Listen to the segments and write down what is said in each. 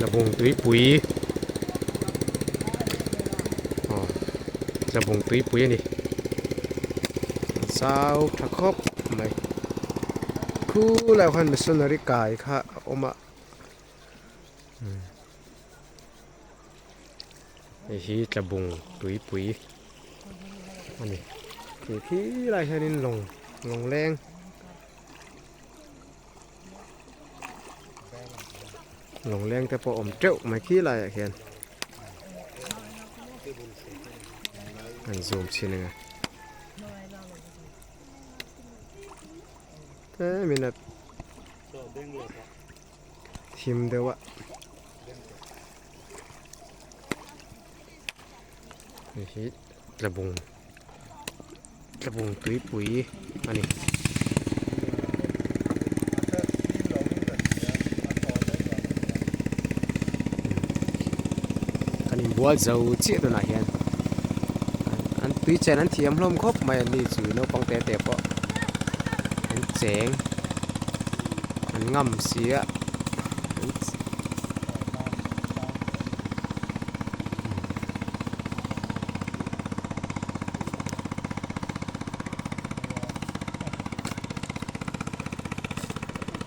Tlabung tuipui aw tlabung tuipui a ni a zau tha khawp mai khulaiah khuan missionary kai kha a awm a hei hi tlabung tuipui a ni khi khilaiah hianin lawng lawng leng. Lawng leng te pawh awm teuh mai khi laiah khian an zoom chhin ang a tlemin a thim deuh a hei hi tlabung. Tlabung tuipui a ni. Kan inbual zo chiah tunah hian an tui chen an thiam hlawm khawp mai a ni chu naupang te te pawh an cheng an ngam si a.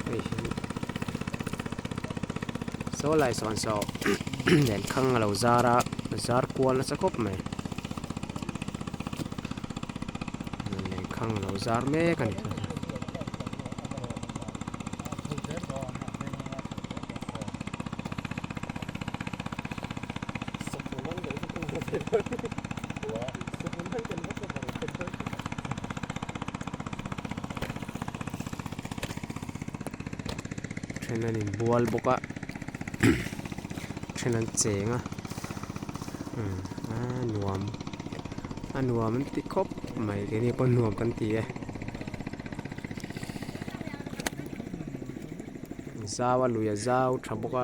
Hei hi saw lai sawn saw lenkhang a lo zar a a zar kual nasa khawp mai lenkhang a lo zar mek a ni. Then an inbual bawk a then an cheng a a nuam a nuam an ti khawp mai keini pawh nuam kan ti e zau a lui a zau tha bawk a.